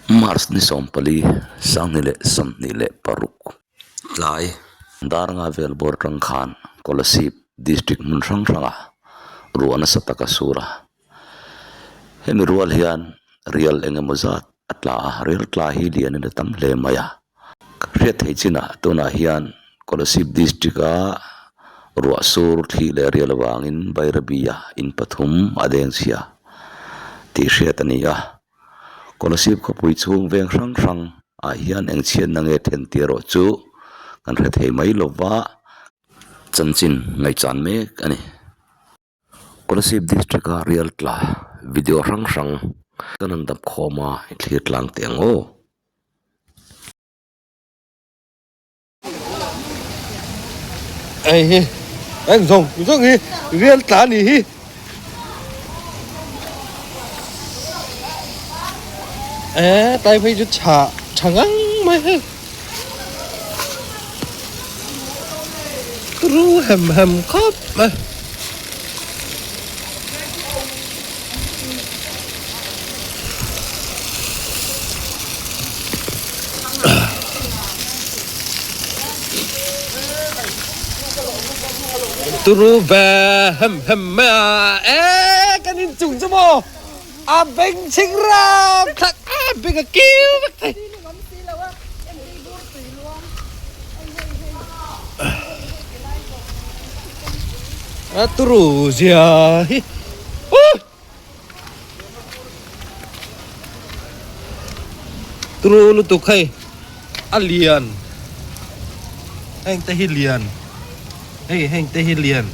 March ni sawmpali, sanghnih leh 26 tlai dar nga vel bawr atang khan Kolasib district hmun hrang hrangah ruah nasa tak a sur a. Hemi rual hian rial eng emaw zat a tla a, rial tla hi lianin a tam hle mai a. Hriat theih chinah tunah hian Kolasib district a ruah sur thli leh rial avangin Bairabi-a in pathum a deng chhia tih hriat a ni a. Kolasib khawpui chhung veng hrang hrang ah hian eng chhiatna nge then tih erawh chu kan hre thei mai lo va, chanchin ngaihchan mek a ni. Kolasib district a rial tla video hrang hrang kan han dap khawm a, i thlir tlang teh ang aw. Hei hi eng zawng zawng hi rial tla a nih hi. Eee tlai phei chu tha tha ngang mai hei turu hem hem khawp mai. Turu ve hem hem mai a e kan in chung chu maw a beng chhing ram thlak a beng a kiu vek thei. A turu zia hi. Turu lutuk hei a lian heng te hi lian hei heng te hi lian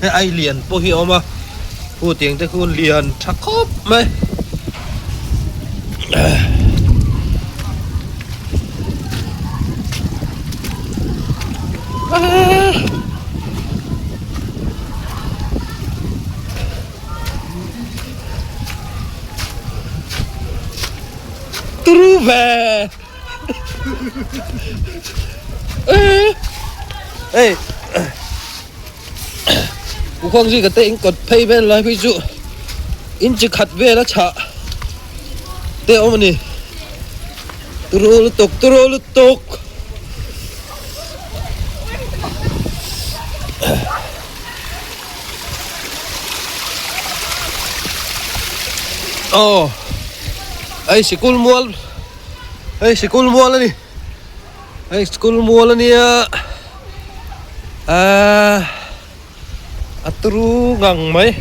hei ai lian pawh hi a awm a khu tiang te khu lian tha khawp mai. Turu ve. Ê. U khuang zui ka te in kawt phei vel lai phei chu in chi khat vel a chhah te awm a ni. Turu lutuk turu lutuk. Aw hei sikul mual hei sikul mual a ni hei sikul mual a nia ahh a turu ngang mai.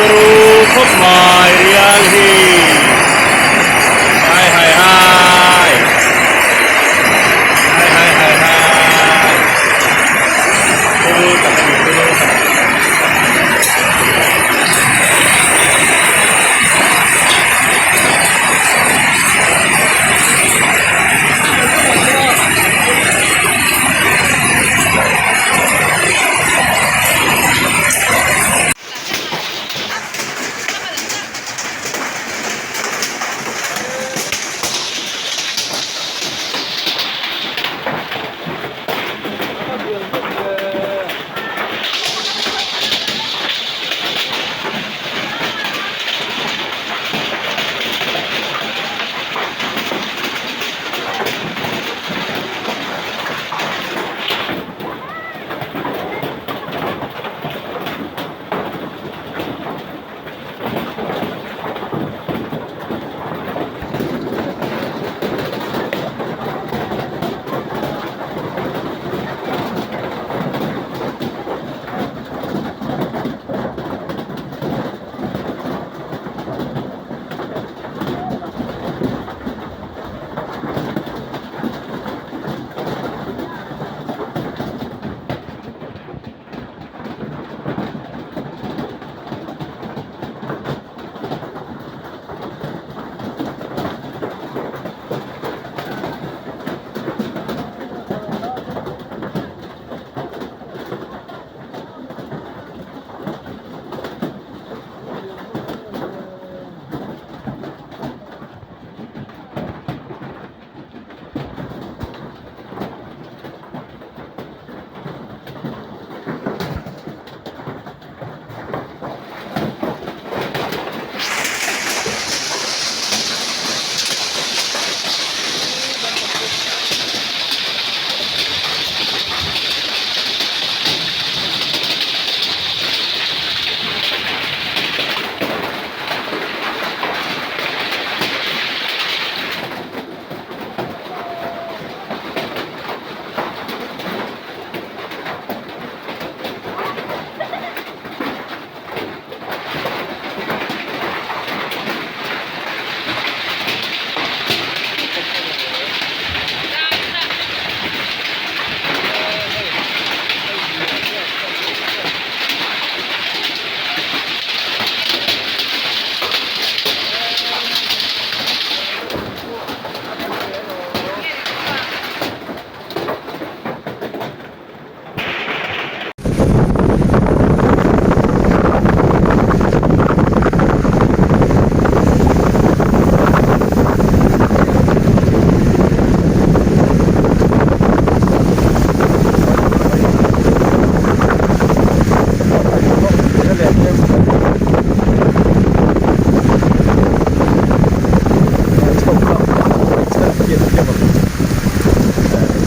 turu khawp mai rial hi hai hai hai hai hai hai hai turu tak a ni turu tak.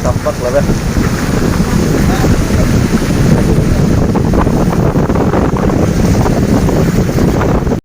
Tam vak lo e.